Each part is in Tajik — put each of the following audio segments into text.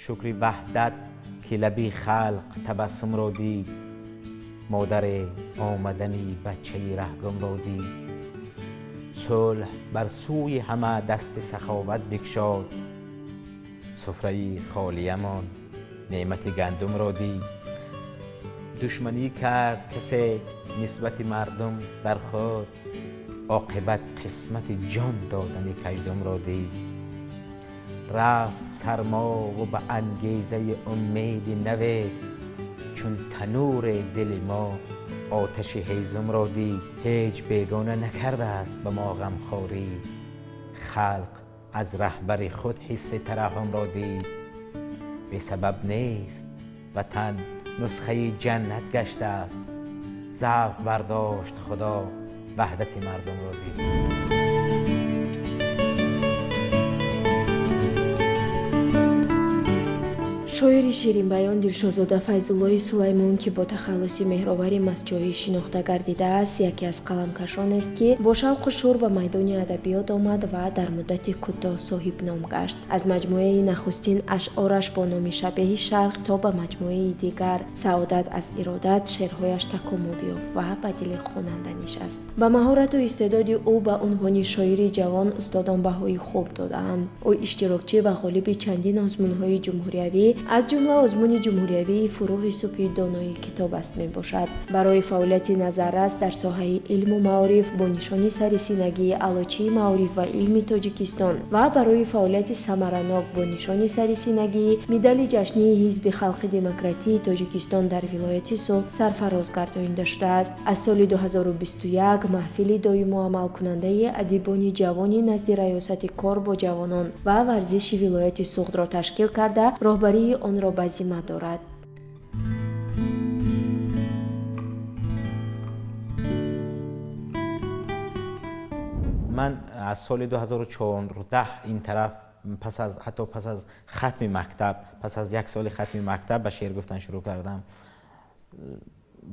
Шукри ваҳдат ки лаби халқ табассумро дид, модаре омадани бачаи раҳгумро дид. Сулҳ бар сӯи ҳама дасти саховат бикшод, суфраи холиямон неъмати гандумро дид. Душманӣ кард касе нисбати мардум бар худ, оқибат қисмати ҷон додани кайдумро дид. Рафт сармо ва ба ангезаи умеди наве, чун танури дили мо оташи ҳезумро дид. Ҳеҷ бегона накардааст ба мо ғамхорӣ, халқ аз раҳбари худ ҳисси тараҳҳумро дид. Бесабаб нест ватан нусхаи ҷаннат гаштааст, завқ бардошт худо ваҳдати мардумро дид. Шоири ширинбаён Дилшодзода Файзуллоҳи Сулаймон, ки бо тахаллуси меҳровари мастчоҳӣ шинохта гардидааст, яке аз қаламкашонест, ки бо шавқу шӯр ба майдони адабиёт омад ва дар муддати кӯтоҳ соҳибном гашт. Аз маҷмӯаи нахустин ашъораш бо номи Шабеҳи Шарқ то ба маҷмӯаи дигар Саодат аз иродат шеърҳояш такомул ёфт ва ба дили хонанда нишаст. Ба маҳорату истеъдоди ӯ ба унвони шоири ҷавон устодон баҳои хуб додаанд. Ӯ иштирокчӣ ва ғолиби чандин озмунҳои ҷумҳуриявӣ, аз ҷумла озмуни ҷумҳуриявии Фурӯғи субҳи донои китоб аст мебошад. Барои фаъолияти назаррас дар соҳаи илму маориф бо нишони сарисинагии Аълочии маориф ва илми Тоҷикистон ва барои фаъолияти самаранок бо нишони сарисинагии медали ҷашнии Ҳизби халқи демократии Тоҷикистон дар вилояти Суғд сарфароз гардонида шудааст. Аз соли 2021 маҳфили доиму амалкунандаи адибони ҷавони назди Раёсати кор бо ҷавонон ва варзиши вилояти Суғдро ташкил карда, роҳбарии онро ба зимма дорад. Ман аз соли 2014 ин тараф, пас аз ҳатто пас аз хатми мактаб, пас аз як соли хатми мактаб ба шеър гуфтан шурӯъ кардам.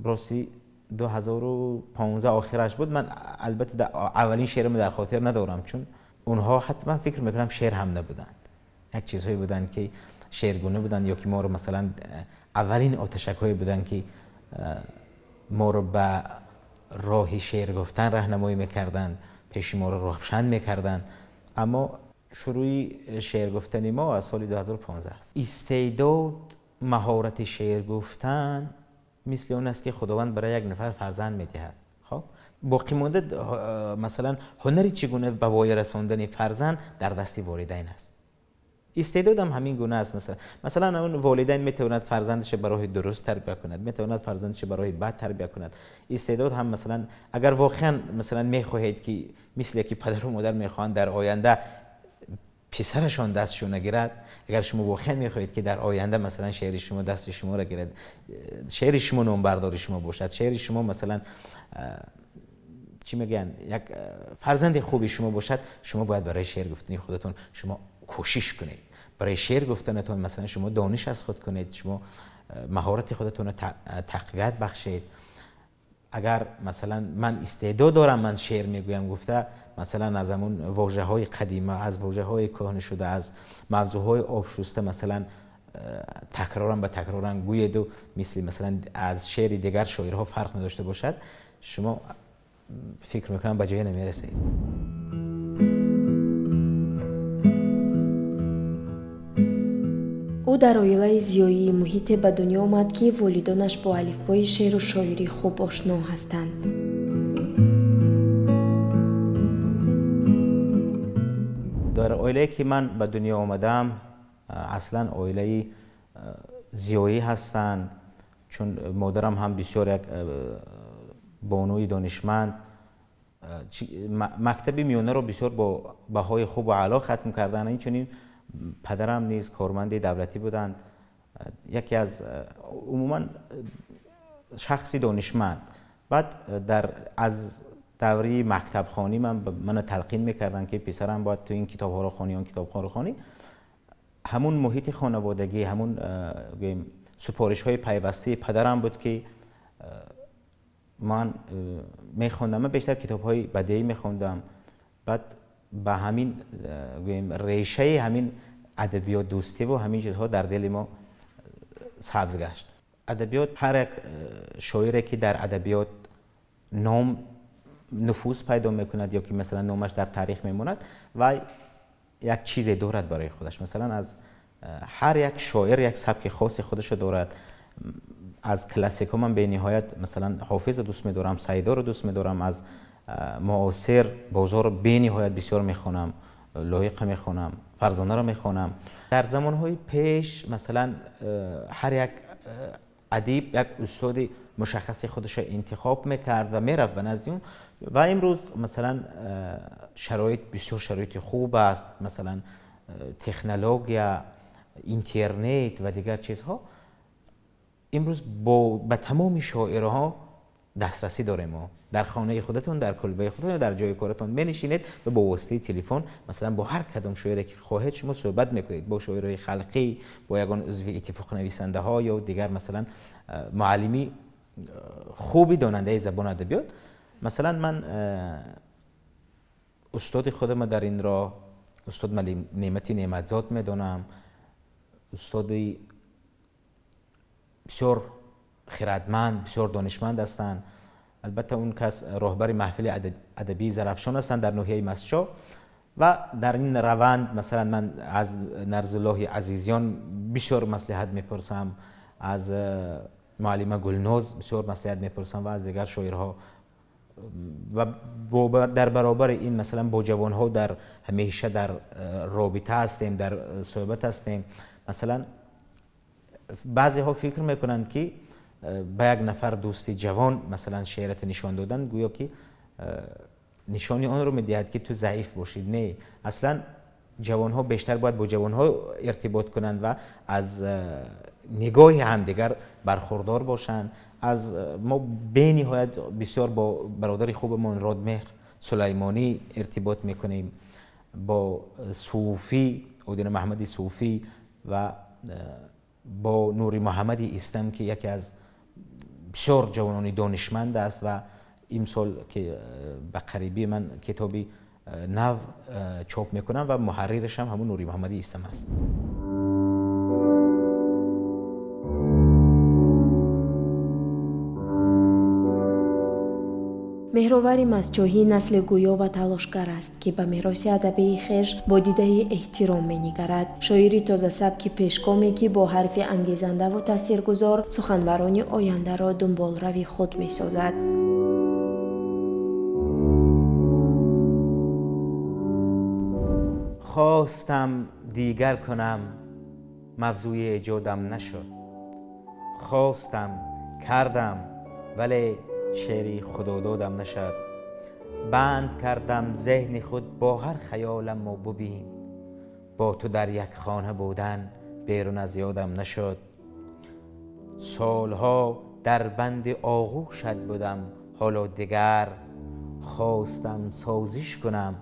Рости 2015 охираш буд. Ман албатта аввалин шеърро дар хотир надорам, чун онҳо ҳатман фикр мекунам шеър ҳам набуданд. Як чизҳое буданд ки шеъргуна буданд, ё ки моро масалан аввалин оташакҳое буданд, ки моро ба роҳи шеър гуфтан раҳнамоӣ мекарданд, пеши моро равшан мекарданд. Аммо шурӯи шеър гуфтани мо аз соли 2015 аст. Истеъдод, маҳорати шеър гуфтан мисли он аст, ки Худованд барои як нафар фарзанд медиҳад. Хоб боқӣ монда масалан ҳунари чӣ гуна ба воя расондани фарзанд дар дасти волидайн аст. Истеъдодам ҳамин гуна аст. Масалан он волидайн метавонад фарзандашро ба роҳи дуруст тарбия кунад, метавонад фарзандашро ба роҳи бад тарбия кунад. Истеъдод ҳам масалан агар воқеан масалан мехоҳед, ки мисле ки падару модар мехоҳанд дар оянда писарашон дастшона гирад, агар шумо воқеан мехоҳед, ки дар оянда масалан шеъри шумо дасти шуморо гирад, шеъри шумо номбардори шумо бошад, шеъри шумо масалан чӣ мегӯянд, як фарзанди хуби шумо бошад, шумо бояд барои шеър гуфтани худатон шумо кӯшиш кунед. Барои шеър гуфтанатон масалан шумо дониш аз худ кунед, шумо маҳорати худатонро тақвият бахшед. Агар масалан ман истеъдод дорам, ман шеър мегӯям гуфта, масалан аз ҳамон вожаҳои қадима, аз вожаҳои кӯҳна шуда, аз мавзӯъҳои обшуста масалан такроран ба такроран гӯеду мисли масалан аз шеъри дигар шоирҳо фарқ надошта бошад, шумо фикр мекунам ба ҷое намерасед. Ӯ дар оилаи зиёии муҳите ба дунё омад, ки волидонаш бо алифбои шеъру шоирӣ хуб ошно ҳастанд. Дар оилае ки ман ба дунё омадам, аслан оилаи зиёӣ ҳастанд, чун модарам ҳам бисёр як бонуи донишманд, мактаби миёнаро бисёр бо баҳои хубу аъло хатм карданд. Инчунин падарам низ корманди давлатӣ буданд, яке аз умуман шахси донишманд. Баъд аз давраи мактабхонӣ мана талқин мекарданд, ки писарам бояд ту ин китобҳоро хонӣ, он китобҳоро хонӣ. Ҳамун муҳити хонаводагӣ, ҳамун супоришҳои пайвастаи падарам буд, ки ман мехондам. Ман бештар китобҳои бадеӣ мехондам. Баъд ба ҳамин гӯем решаи ҳамин адабиёт дӯстӣ ва ҳамин чизҳо дар дили мо сабз гашт. Адабиёт ҳар як шоире ки дар адабиёт ном нуфуз пайдо мекунад ё ки масалан номаш дар таърих мемонад ва як чизе дорад барои худаш. Масалан аз ҳар як шоир як сабки хоси худашро дорад. Аз классикҳо ман бениҳоят масалан Ҳофизро дӯст медорам, Саидоро дӯст медорам, аз муосир Бозорро бениҳоят бисёр мехонам, Лоиқро мехонам, Фарзонаро мехонам. Дар замонҳои пеш масалан ҳар як адиб як устоди мушаххаси худашро интихоб мекард ва мерафт ба назди он. Ва имрӯз масалан шароит бисёр шароити хуб аст, масалан технология, интернет ва дигар чизҳо. Имрӯз ба тамоми шоирҳо дастрасӣ дорем. Мо дар хонаи худатон, дар кулбаи худатон, дар ҷои коратон менишинед ва бо воситаи телефон масалан бо ҳар кадом шоире ки хоҳед шумо суҳбат мекунед, бо шоирҳои халқӣ, бо ягон узви иттифоқнависандаҳо ё дигар масалан муаллими хуби донандаи забон адабиёт. Масалан ман устоди худам дар ин роҳ устод Неъмати Неъматзод медонам, устоди бисёр хирадманд, бисёр донишманд ҳастанд. Албатта он кас роҳбари маҳфили адабии Зарафшон ҳастанд дар ноҳияи Мастчоҳ ва дар ин раванд масалан ман аз Нарзуллоҳи Азизиён бисёр маслиҳат мепурсам, аз муаллима Гулноз бисёр маслиҳат мепурсам ва аз дигар шоирҳо. Ва дар баробари ин масалан бо ҷавонҳо дар ҳамеша дар робита ҳастем, дар суҳбат ҳастем. Масалан баъзеҳо фикр мекунанд ки ба як нафар дӯсти ҷавон масалан шеърат нишон додан гӯё ки нишони онро медиҳад ки ту заиф бошӣ. Не, аслан ҷавонҳо бештар бояд бо ҷавонҳо иртибот кунанд ва аз нигоҳи ҳамдигар бархурдор бошанд. Аз мо бениҳоят бисёр бо бародари хубамон Родмеҳр Сулаймонӣ иртибот мекунем, бо Суфӣ, Одина Маҳмади Суфӣ ва бо Нури Муҳаммади Истам ки яке аз бисёр ҷавонони донишманд аст ва имсол ки ба қарибӣ ман китоби нав чоп мекунам ва муҳаррираш ҳам ҳамун Нури Муҳаммади Истам аст. Меҳровари Мастчоҳӣ насли гӯё ва талошгар аст, ки ба мероси адабии хеш бо дидаи эҳтиром менигарад. Шоири тозасабки пешгоме, ки бо ҳарфи ангезандаву таъсиргузор суханварони ояндаро дунболрави худ месозад. Хостам дигар кунам, мавзӯи эҷодам нашуд. Хостам, кардам, вале шеъри худододам нашуд. Банд кардам зеҳни худ бо ҳар хаёлам мо бубин, бо ту дар як хона будан берун аз ёдам нашуд. Солҳо дар банди оғӯшат будам, ҳоло дигар хостам созиш кунам,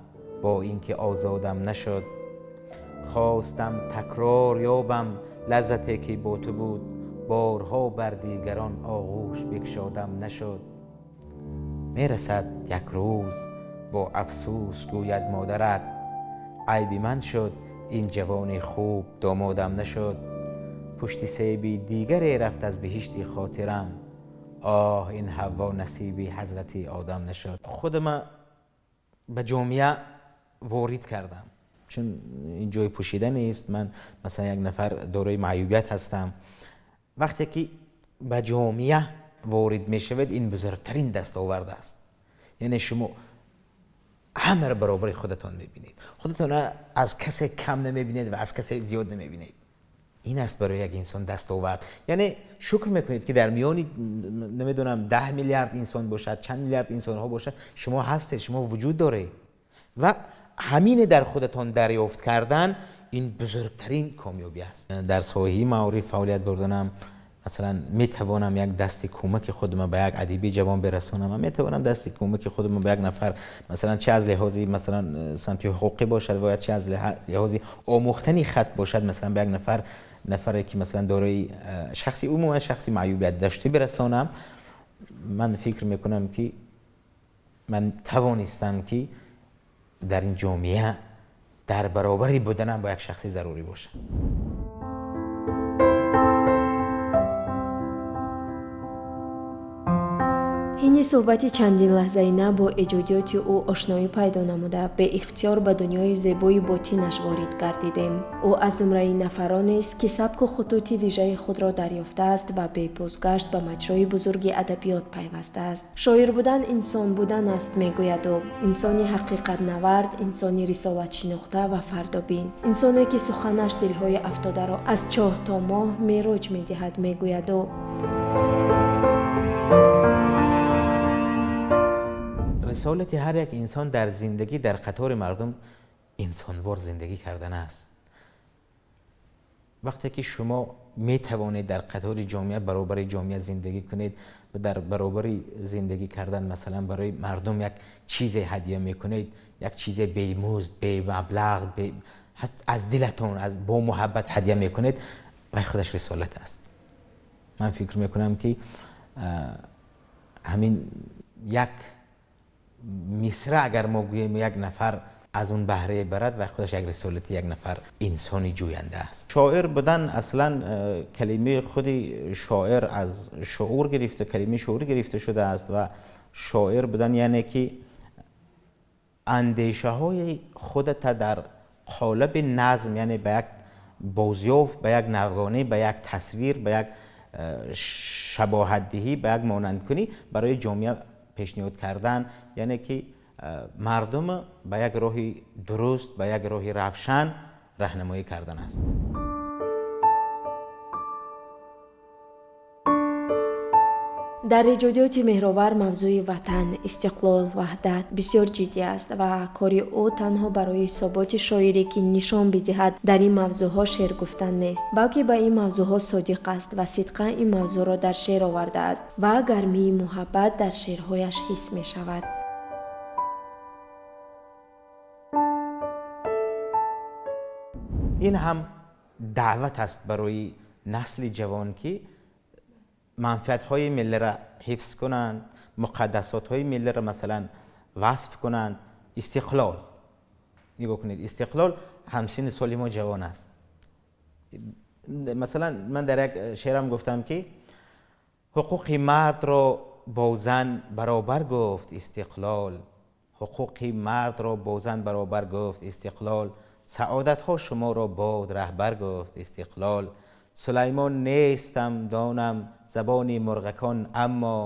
бо ин ки озодам нашуд. Хостам такрор ёбам лаззате ки бо ту буд, борҳо бар дигарон оғӯш бикшодам нашуд. Мерасад як рӯз бо афсӯс гӯяд модарат, айби ман шуд ин ҷавони хуб домодам нашуд. Пушти себи дигаре рафт аз биҳишти хотирам, оҳ ин ҳавво насиби ҳазрати одам нашуд. Худама ба ҷомеа ворид кардам, чун ин ҷои пӯшида нест. Ман масалан як нафар дорои маъюбият ҳастам. Вақте ки ба ҷомеа ворид мешавед, ин бузургтарин дастовард аст. Яъне шумо ҳамаро баробари худатон мебинед, худатонро аз касе кам намебинед ва аз касе зиёд намебинед. Ин аст барои як инсон дастовард. Яъне шукр мекунед ки дар миёни намедонам 10 миллиард инсон бошад, чанд миллиард инсонҳо бошад, шумо ҳастед, шумо вуҷуд доред ва ҳамине дар худатон дарёфт кардан ин бузургтарин комёбӣ аст. Дар соҳаи маориф фаъолият бурданам, масалан метавонам як дасти кӯмаки худро ба як адиби ҷавон бирасонам ва метавонам дасти кӯмаки худро ба як нафар масалан чӣ аз лиҳози масалан самти ҳуқуқӣ бошад ва ё чӣ аз лиҳози омӯхтани хат бошад, масалан ба як нафаре ки масалан дорои шахси умуман шахси маъюбият дошта бирасонам. Ман фикр мекунам ки ман тавонистам ки дар ин ҷомеа در برابری بودن هم با یک شخصی ضروری باشه. ҳини суҳбати чандин лаҳзаина бо эҷодиёти ӯ ошноӣ пайдо намуда, беихтиёр ба дунёи зебои ботинаш ворид гардидем. Ӯ аз зумраи нафаронест, ки сабку хутути вижаи худро дарёфтааст ва бебозгашт ба маҷрои бузурги адабиёт пайвастааст. Шоир будан инсон будан аст, мегӯяд ӯ. Инсони ҳақиқатнавард, инсони рисолатшинохта ва фардобин, инсоне, ки суханаш дилҳои афтодаро аз чоҳ то моҳ мероҷ медиҳад, мегӯяд ӯ. رسالت هر یک انسان در زندگی در قطار مردم انسانوار زندگی کردن است. وقتی که شما می توانید در قطار جامعه برابر جامعه زندگی کنید و در برابر زندگی کردن مثلا برای مردم یک چیز هدیه میکنید، یک چیز بی مزد، بی مبلغ، از دلتون از با محبت هدیه میکنید، و خودش رسالت است. من فکر میکنم که همین یک مصرع اگر ما گوییم یک نفر از اون بهره برد و خودش یک رسالت یک نفر انسانی جوینده است. شاعر بودن اصلا کلمه خود شاعر از شعور گرفته، کلمه شعور گرفته شده است و شاعر بودن یعنی که اندیشه های خودت در قالب نظم، یعنی به یک بازیافت، به یک نوگانه، به یک تصویر، به یک شباهت دهی، به یک مانند کنی برای جامعه پیشنهاد کردن، یعنی که مردم به یک راه درست، به یک راه روشن راهنمایی کردن است. дар эҷодиёти Меҳровар мавзӯи ватан, истиқлол, ваҳдат бисёр ҷиддӣ аст ва кори ӯ танҳо барои ҳисоботи шоире, ки нишон бидиҳад дар ин мавзӯъҳо шеър гуфтан нест, балки ба ин мавзӯъҳо содиқ аст ва сидқан ин мавзӯъро дар шеър овардааст ва гармии муҳаббат дар шеърҳояш ҳис мешавад. ин ҳам даъват аст барои насли ҷавон, ки манфиатҳои миллиро ҳифз кунанд, муқаддасотҳои миллиро масалан васф кунанд. Истиқлол, нигоҳ кунед, истиқлол ҳамсини соли мо ҷавон аст. масалан ман дар як шеърам гуфтам, ки ҳуқуқи мардро бо зан баробар гуфт истиқлол, ҳуқуқи мардро бо зан баробар гуфт истиқлол, саодатҳо шуморо бод раҳбар гуфт истиқлол, сулаймон нестам донам забони мурғакон, аммо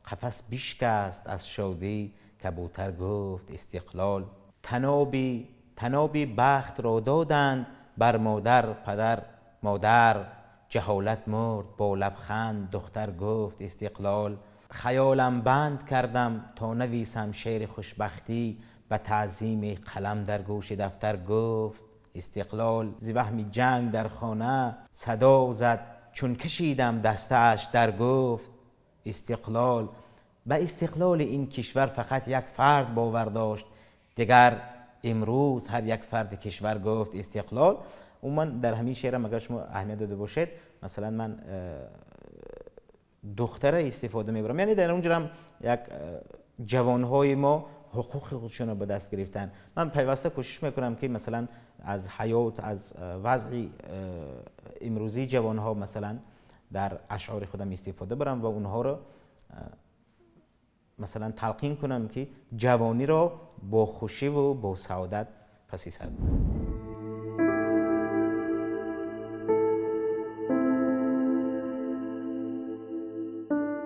қафас бишкаст аз шодӣ кабутар гуфт истиқлол, таноби бахтро доданд бар модар падар модар, ҷаҳолат мурд бо лабханд духтар гуфт истиқлол, хаёлам банд кардам то нависам шеъри хушбахтӣ, ба таъзими қалам дар гӯши дафтар гуфт истиқлол, зи ваҳми ҷанг дар хона садо зад чун кашидам дастааш дар гуфт истиқлол. ба истиқлоли ин кишвар фақат як фард бовар дошт, дигар имрӯз ҳар як фарди кишвар гуфт истиқлол. умуман дар ҳамин шеърам агар шумо аҳамият дода бошед, масалан ман духтара истифода мебарам, яъне дар онҷо ҳам як ҷавонҳои мо ҳуқуқи худшонро ба даст гирифтанд. ман пайваста кӯшиш мекунам, ки масалан аз ҳаёт, аз вазъи имрӯзии ҷавонҳо масалан дар ашъори худам истифода барам ва онҳоро масалан талқин кунам, ки ҷавониро бо хушиву бо саодат паси сар кунанд.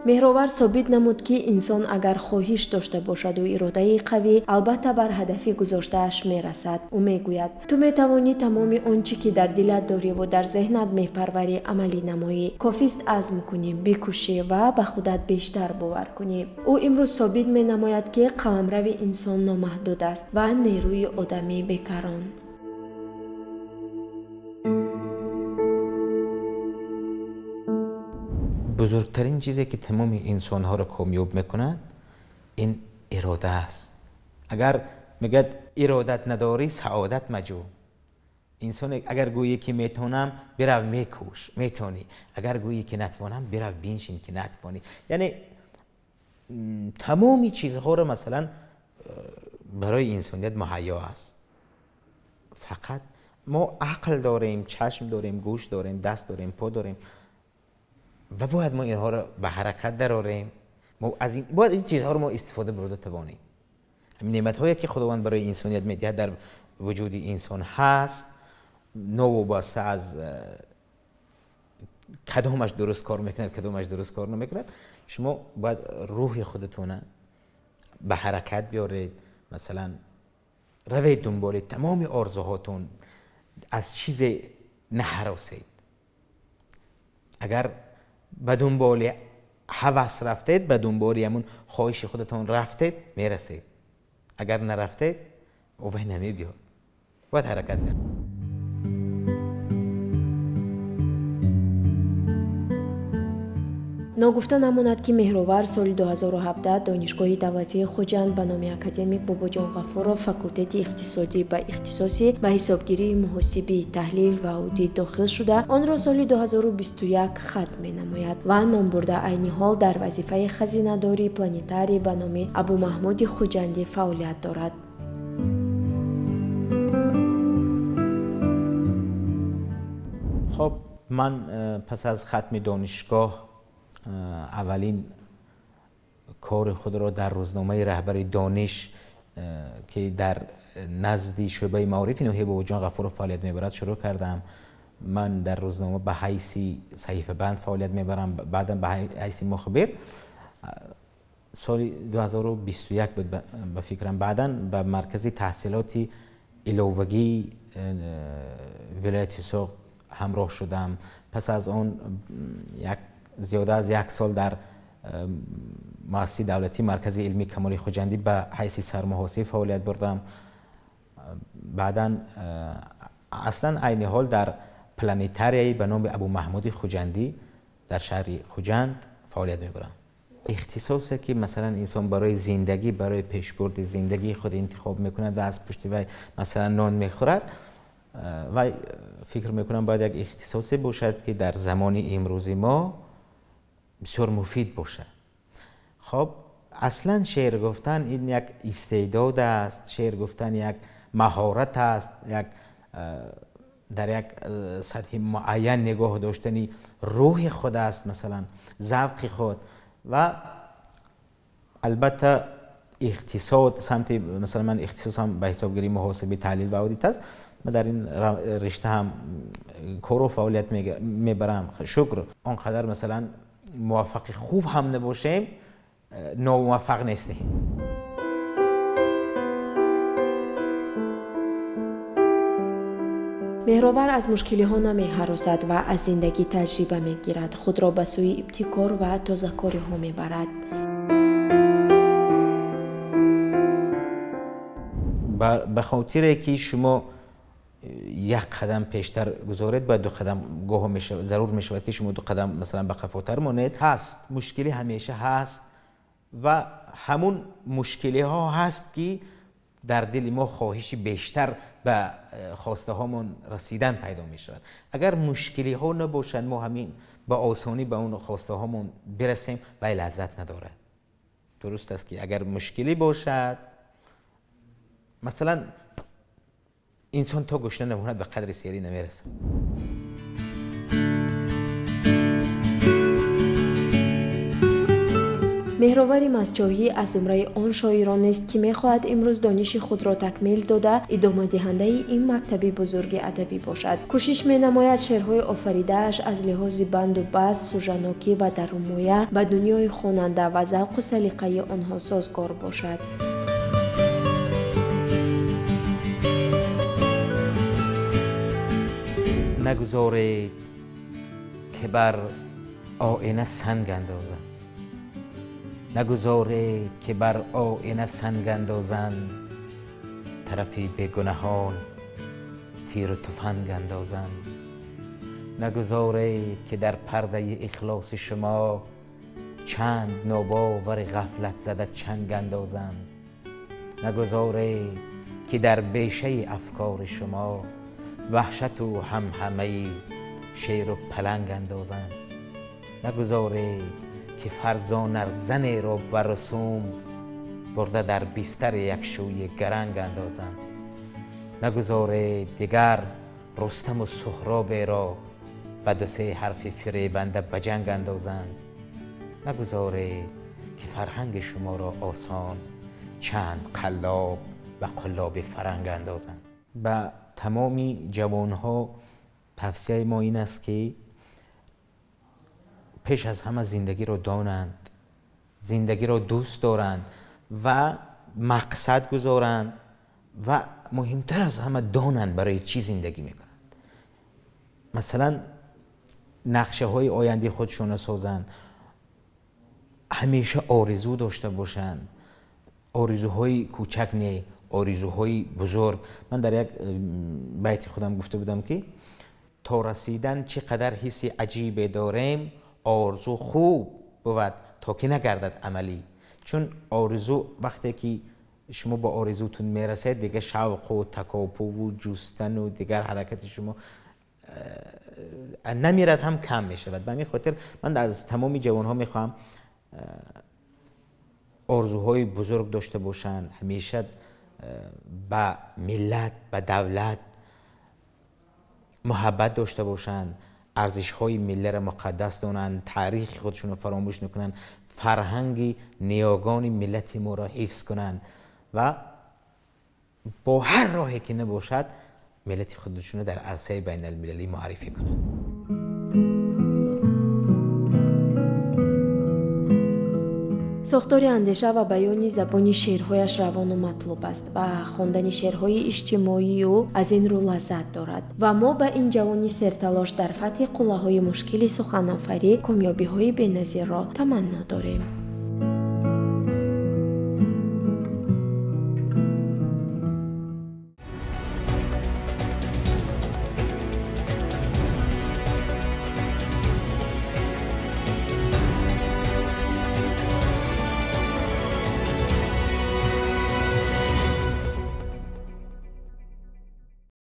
Меҳровар собит намуд, ки инсон агар хоҳиш дошта бошаду иродаи қавӣ, албатта бар ҳадафи гузоштааш мерасад. Ӯ мегӯяд: ту метавонӣ тамоми он чӣ ки дар дилат дориву дар зеҳнат мепарварӣ амалӣ намоӣ. Кофист азм кунӣ, бикӯшӣ ва ба худат бештар бовар кунӣ. Ӯ имрӯз собит менамояд, ки қаламрави инсон номаҳдуд аст ва нерӯи одамӣ бекарон. бузургтарин чизе ки тамоми инсонҳоро комёб мекунад ин ирода аст. агар мегӯяд иродат надорӣ, саодат маҷӯ. инсон агар гӯӣ ки метавонам, бирав мекӯш, метавонӣ. агар гӯӣ ки натавонам, бирав биншин ки натавонӣ. яъне тамоми чизҳоро масалан барои инсоният муҳайё аст. فقط ما عقل داریم، چشم داریم، گوش داریم، دست داریم، پا داریم و باید ما اینها رو به حرکت درآوریم. ما از این باید این چیزها رو ما استفاده برده توانیم. همین نعمت‌هایی که خداوند برای انسانیت می‌دهد در وجود انسان هست، نوابسته از کدامش درست کار میکند کدامش درست کار نمیکند. شما باید روح خودتون به حرکت بیارید. مثلا روید دنبال تمام آرزوهاتون، از چیز نهراسید. اگر به دنبال هوس رفتید، به دنبال همون خواهش خودتون رفتید، میرسید. اگر نرفتید اوه نمیبیاد. باید حرکت کرد. Ногуфта намонад, ки Меҳровар соли 2017 Донишгоҳи давлатии Хуҷанд ба номи академик Бобоҷон Ғафуров факултети иқтисодӣ ба ихтисоси ба ҳисобгирии муҳосибӣ, таҳлил ва аудит дохил шуда, онро соли 2021 хатм менамояд ва номбурда айни ҳол дар вазифаи хазинадории планетарий ба номи Абумаҳмуди Хуҷандӣ фаъолият дорад. Хоб, ман пас аз хатми донишгоҳ اولین کار خود را در روزنامه رهبری دانش که در نزد شعبه معارف ناحیه باباجان غفورов فعالیت میبرد شروع کردم. من در روزنامه به حیث صحیفه بند فعالیت میبرم، بعدا به حیث مخبر. سال 2021 بود به فکرم. بعدا به مرکز تحصیلات علاوگی ولایت سوق همراه شدم. پس از آن یک زیاده از یک سال در مؤسسه دولتی مرکز علمی کمالی خوجندی به حیث سرمحاسب فعالیت بردم. بعدا اصلا عین حال در پلانتاریای به نام ابومحمود خوجندی در شهر خوجند فعالیت میبرم. اختصاصی که مثلا انسان برای زندگی، برای پیشبرد زندگی خود انتخاب میکند و از پشت وی مثلا نان میخورد، و فکر میکنم باید یک اختصاصی باشد که در زمان امروزی ما بسیار مفید باشه. خب اصلا شعر گفتن این یک استعداد است، شعر گفتن یک مهارت است، یک در یک سطح معین نگاه داشتنی روح خود است، مثلا ذوق خود. و البته اقتصاد سمت مثلا من اختصاصم به حسابگیری محاسبه تحلیل و audit است. من در این رشته هم کار و فعالیت میبرم. شکر آنقدر مثلا موفق خوب هم نباشیم، ناموفق نیستیم. Меҳровар аз мушкилиҳо намеҳаросад ва аз зиндагӣ таҷриба мегирад, худро ба сӯи ибтикор ва тозакориҳо мебарад. Ба хотире ки шумо як қадам пештар гузоред, бояд ду қадам гоҳо зарур мешавад ки шумо ду қадам масалан ба қафотар монед. Ҳаст, мушкилӣ ҳамеша ҳаст ва ҳамун мушкилиҳо ҳаст ки дар дили мо хоҳиши бештар ба хостаҳомон расидан пайдо мешавад. Агар мушкилиҳо набошанд, мо ҳамин ба осонӣ ба он хостаҳомон бирасем, вай лаззат надорад. Дуруст аст ки агар мушкилӣ бошад, масалан инсон то гушна намонад ба қадри серӣ намерасад. Меҳровари Мастчоҳӣ аз зумраи он шоиронест, ки мехоҳад имрӯз дониши худро такмил дода, идомадиҳандаи ин мактаби бузурги адабӣ бошад. Кӯшиш менамояд шеърҳои офаридааш аз лиҳози банду баст, сужанокӣ ва дарунмоя ба дунёи хонанда ва завқу салиқаи онҳо созгор бошад. Нагузоред ки бар оина санг андозанд, нагузоред ки бар оина санг андозанд, тарафи бегунаҳон тиру туфанг андозанд. Нагузоред ки дар пардаи ихлоси шумо чанд нобовари ғафлат зада чанг андозанд. Нагузоред ки дар бешаи афкори шумо ваҳшату ҳамҳамаи шеру паланг андозанд. Нагузоред ки фарзонарзанеро ба русум бурда дар бистари як шӯи гаранг андозанд. نگذارید دیگر رستم و سهراب را به دو سه حرف فریبنده به جنگ اندازند. نگذارید که فرهنگ شما را آسان چند قلاب و قلاب فرنگ اندازند. به تمامی جوانها توصیه ما این است که پیش از همه زندگی را دانند، زندگی را دوست دارند و مقصد گذارند و مهمتر از همه دانند برای چی زندگی میکنند. مثلا نقشه های آینده خودشون سازند، همیشه آرزو داشته باشند، آرزوهای کوچک نه، آرزوهای بزرگ. من در یک بیت خودم گفته بودم که تا رسیدن چقدر حس عجیب داریم، آرزو خوب بود تا که نگردد عملی. چون آرزو وقتی که شما با آرزوتون میرسید دیگه شوق و تکاپو و جستن و دیگر حرکت شما نمیرد، هم کم میشود. به همین خاطر من از تمام جوانها میخوام آرزوهای بزرگ داشته باشند، همیشه به ملت، به دولت محبت داشته باشند، ارزش‌های ملی را مقدس دانند، تاریخ خودشون رو فراموش نکنند، فرهنگ نیاگان ملت ما را حفظ کنند و با هر راهی که نباشد ملت خودشون رو در عرصه بین المللی معرفی کنند. Сохтори андеша ва баёни забони шеърҳояш равону матлуб аст ва хондани шеърҳои иҷтимоии ӯ аз ин рӯ лаззат дорад ва мо ба ин ҷавони серталош дар фатҳи қуллаҳои мушкили суханофарӣ комёбиҳои беназирро таманно дорем.